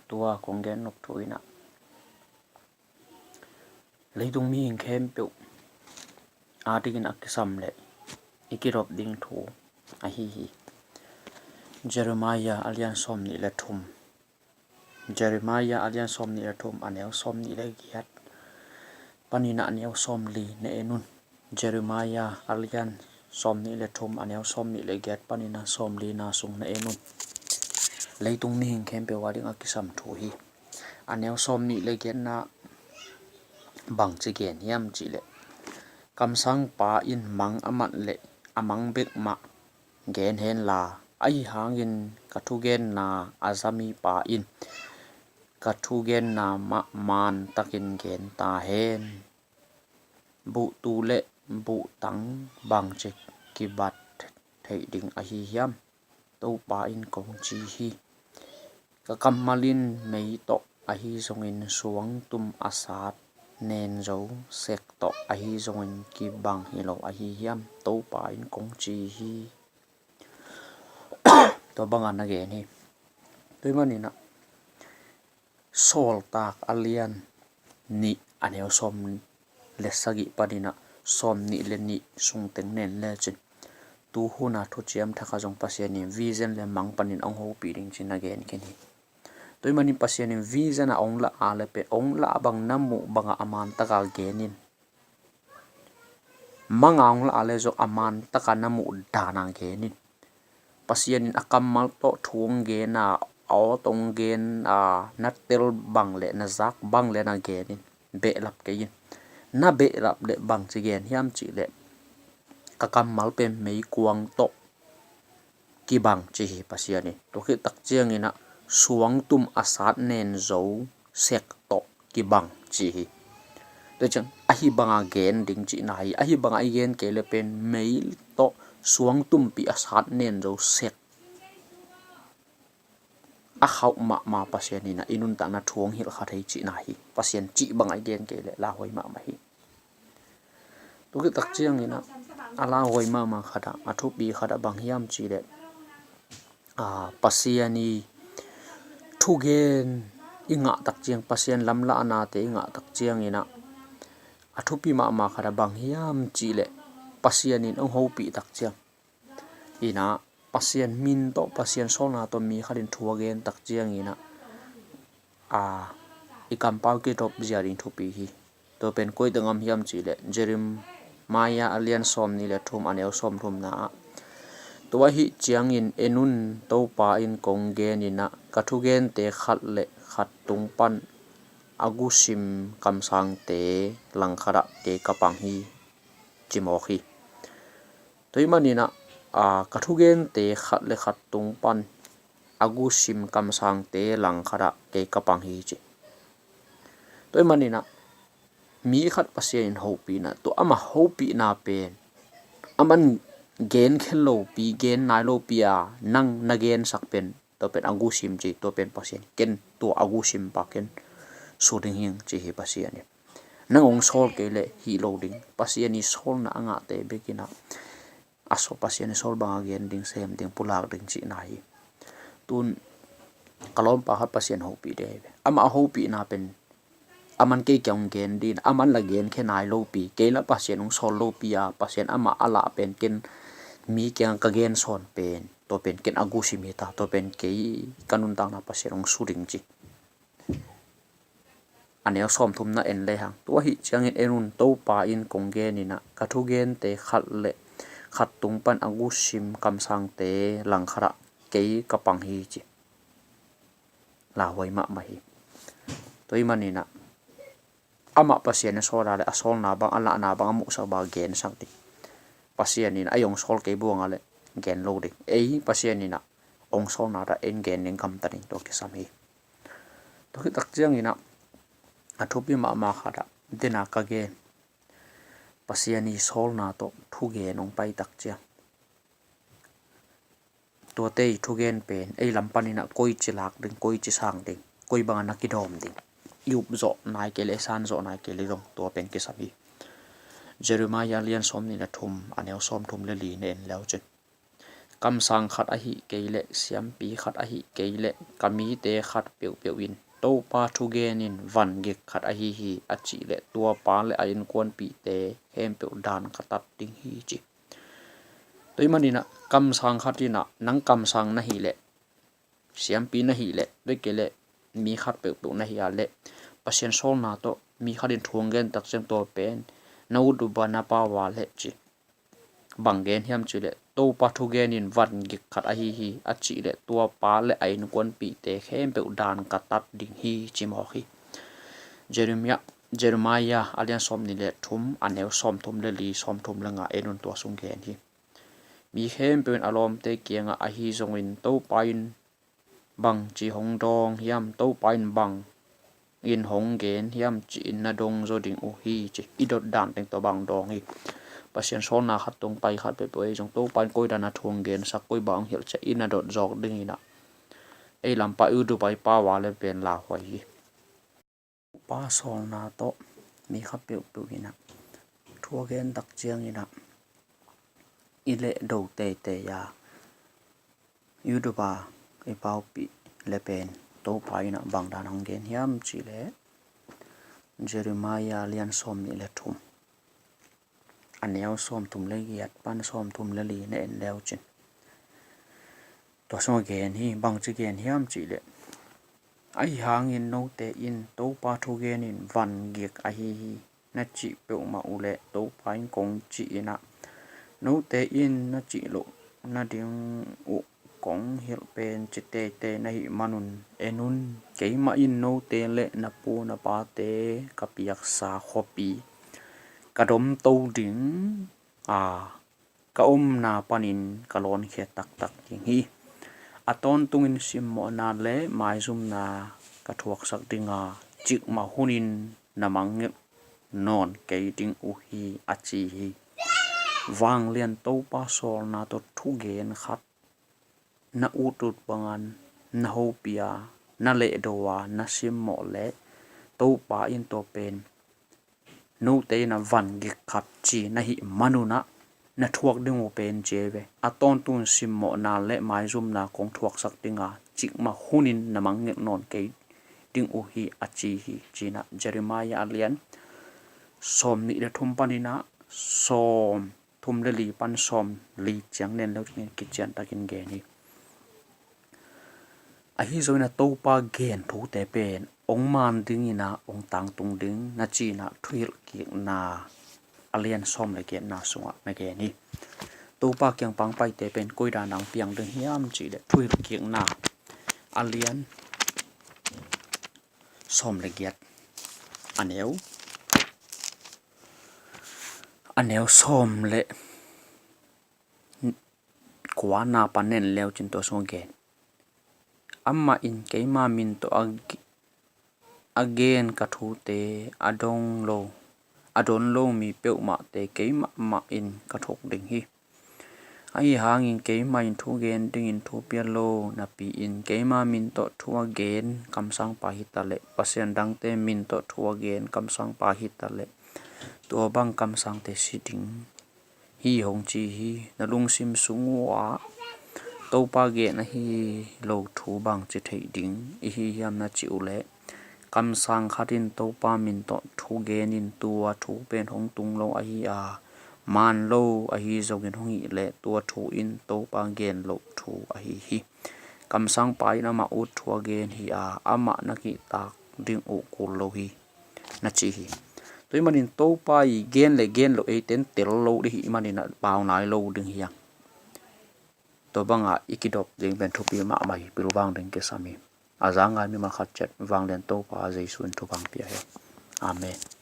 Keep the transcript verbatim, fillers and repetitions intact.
Tua kong gen nop thu in ah, leitung mihing khempeuh adingin a kisam le i kidop ding thu ahi hi. Jeremiah a lian sawm nih le thum, Jeremiah a lian sawm nih le thum, a neu sawm nih le giat panin ah a neu sawm li na en un. Jeremiah a lian sawm nih le thum, a neu sawm nih le giat panin ah sawm li na sung na en un. Leitung mihing khempeuh ading a kisam thu hi. A neu sawm nih le giatna bangci gen hiam cih leh, kamsangpa in mang a mat leh a mang bek mah gen hen la, ahi hangin ka thugenna a za mipa in ka thugenna mah maan takin gen ta hen. Buhtu le buhtang bangci kibat theih ding ahi hiam? Topa in kong ci hi. Ka kammal in mei tawh ahi zongin suangtum a sat nen zo sek tawh ahi zongin kibang hi lo ahi hiam? Topa in kong ci hi. Tua banga na gen hi. Tua ahih manin ah Sawltak a lian nih a neu sawm le sagih panin ah sawm nih le nih sung teng nen lecin, tu hun a thuciam thak ah zong Pasian in vision le mang panin hong hopih ding ci-in na gen khin hi. Tua ahih manin Pasian in vision a hong lah a le pen hong lah bang na muh bangah a maan taka gen in. Mang a hong lah a le zong a maan taka na muh dan a gen in. Pasian in a kammal tawh thu hong gen a, a aw tawh hong gen a, na tel bang le na zak bang le na gen in. Behlap kei in. Na behlap le bangci gen hiam cih leh, ka kammal pen meikuang tawh kibang ci hi Pasian in. Tua khit tak ciangin ah suangtum a sat nen zo sek tawh kibang ci hi. Tua ciang ahi banga gen ding cihna hi. Ahi banga i gen kei le pen mei tawh suangtum pi a sat nen zo sek a khauh mahmah Pasian in ah i nuntakna thu hong hilh kha thei cihna hi. Pasian cih banga i gen kei le lauhuai mahmah hi. Tua khit tak ciangin ah a lauhuai mahmah khat ah, a thupi khat ah bang hiam cih leh, Pasian i thugen i ngah tak ciang, Pasian lamlahnate i ngah tak ciangin ah a thupi mahmah khat ah bang hiam cih leh, Pasian in hong hopih tak ciang in ah Pasian min tawh, Pasian sawlna tawh mi khat in thu a gen tak ciangin ah, a, i kampau kidop zia ding thupi hi. Tua pen koi teng om hiam cih leh, Jeremiah a lian sawm nih le thum, a neu sawm thumna ah, tua ahih ciangin en un, Topa in kong gen in ah, ka thugente khat le khat tung pan a gusim kamsangte langkhat ah kei ka pang hi, ci mawk hi. Tua ahih manin ah, a, ka thugente khat le khat tung pan a gusim kamsangte langkhat ah kei ka pang hi, ci. Tua ahih manin ah mi khat Pasian in hopihna, tua ama hopihna pen aman gen khel lopi, gen nai lopi a nang na gensak pen, tua pen a gusim ci, tua pen Pasian, ken tua a gusim pa ken su ding hing, ci hi Pasian in. Nang hong sawl kei leh hih lo ding. Pasian i sawlna a ngahte bek in ah, a sawl, Pasian i sawl banga gen ding, sem ding, pulak ding cihna hi. Tun ka lawmpa khat Pasian hopih ding hi ve. Amah a hopihna pen aman kei kiang hong gen ding, aman la gen khe nai lopi, kei la Pasian hong sawl lopi a, Pasian amah a lah pen ken mi kiang ka gen sawn pen, tua pen ken a gusim hi ta, tua pen kei ka nuntakna Pasian hong su ding, ci. A neu sawm thumna en lehang, tua ahih ciangin en un, Topa in kong gen in ah, ka thugente khat le khat tung pan a gusim kamsangte langkhat ah kei ka pang hi, ci. Lauhuai mahmah hi. Tua ahih manin ah amah Pasian a sawl a leh a sawlna bang, a lahna bang, a muhsak bang a gensak ding. Pasian in ah ei hong sawl kei buang a leh gen lo ding. Ei Pasian in ah hong sawlna dah en gen ding, gamta ding, tua kisam hi. Tua khit tak ciangin ah a thupi mahmah khat ah, den a ka gen, Pasian i sawlna tawh thugen hong pai tak ciang, tuate i thugen pen ei lam panin ah koici lak ding, koici sang ding, koi banga na kidawm ding, i up zawh nai kei leh, i san zawh nai kei leh zong tua pen kisam hi. Jeremiah lian sawm nih le thum, a neu sawm thum le li na en leu cin, kamsang khat ahi kei leh siampi khat ahi kei leh ka mite khat peuhpeuh in Topa thugen in vangik khat ahi hi a cih leh tuapa le a innkuanpihte khempeuh dan ka tat ding hi ci. Tua ahih manin ah kamsang khat in ah nang kamsang na hih leh siampi na hih leh tua kei leh mi khat peuhpeuh na hih a leh Pasian sawlna tawh mi khat in thu hong gen tak ciang tua pen na ut uh a na pau a leh ci. Bang gen hiam cih leh Topa thugen in vangik khat ahi hi a cih leh tuapa le a innkuanpihte khempeuh dan ka tat ding hi ci mawk hi. Jeremiah, Jeremiah a lian sawmnih le thum a neu sawmthum le li, sawmthum le nga en un, tua sung gen hi. Mi khempeuh in a lawmte kiangah ahi zongin Topa in bangci hong dawng hiam, Topa in bang in hong gen hiam ci-in na dong zaw ding uh hi ci. I dot dan teng tawh bang dawng hi. Pasian sawlna khat tung pai khat peuhpeuh ei zong Topa in koi dan a thu hong gensak, koi bang hong hilh ciah in na dot zawk ding in ah ei lampa i dubai pau a le pen lauhuai hi. Topa sawlna tawh mi khat peuhpeuh in ah thu a gen tak ciangin ah i lehdo teitei a YouTube a i paupih le pen Topa in ah bang dan hong gen hiam cih leh Jeremiah lian sawmnih le thum a neu sawmthum le giat pan sawmthum le li na en leu cin tua sungah gen hi. Bangci gen hiam cih leh, ahi hangin note in Topa thugen in vangik ahi hi na cih peuhmah uh leh Topa in kong cih in ah note in na cih loh nading uh kong hilh pen ci teitei na hih manun en un. Keimah in note le na pu na pate ka piaksa khuapi ka domto ding a ka omna panin ka lawnkhia taktak ding hi. A tawntungin simmawhna le maizumna ka thuaksak ding a cikmah hunin na mangngilh nawn kei ding uh hi a ci hi. Vanglian Topa sawlna tawh thugen khat na utut bangin na hopih a, na lehdo a, na simmawh leh Topa in tua pen note in a vangik khat ci na hih manun ah na thuak ding uh pen ci ei ve. A tawntungin simmawhna le maizumna kong thuaksak ding a cikmah hunin na mangngilh nawn kei ding uh hi a ci hi ci-in ah Jeremiah a lian sawmnih le thum panin ah sawm thum le li pan sawm li ciang nen lo ciangin kician takin gen hi. Ahi zongin a Topa gen thute pen hong man dingin ah hong tangtung ding na ci-in ah Thuhilhkikna a lian sawm le giatna sungah na gen hi. Topa kiang pang paite pen koi dan a hong piang ding hiam cih leh Thuhilhkikna a lian sawm le giat a neu a neu sawm le kuana pan nen leu cin tua sung a gen. Amah in keima min tawh a ge-, a gen ka thute a dong lo, a don lo mi peuhmahte keimah mah in ka thuk ding hi. Ahi hangin keimah in thu gen dingin thu pia lo napi-in keima min tawh thu a gen kamsangpa hi ta leh Pasian dangte min tawh thu a gen kamsangpa hi ta leh tua bang kamsangte si ding hi hong ci hi. Na lungsim sung uh ah Topa gen ahi lo thu bangci theih ding i hi hiam na cih uh leh kamsang khat in Topa min tawh thu gen in tua thu pen hong tung lo ahi a, man lo ahi zongin hong hih leh tua thu in Topa gen loh thu ahi hi. Kamsangpa in amah ut thu a gen hi a, amah na kihtak ding uh kul lo hi na ci hi. Tua ahih manin Topa i gen le gen loh eite in tel lo ding hi manin a pau nai lo ding hi a. Tua bangah i kidop ding pen thupi mahmah hi, pilvang ding kisam hi. A za ngai mimal khat ciat vanglian Topa Jesu in thupha pia hen. Amen.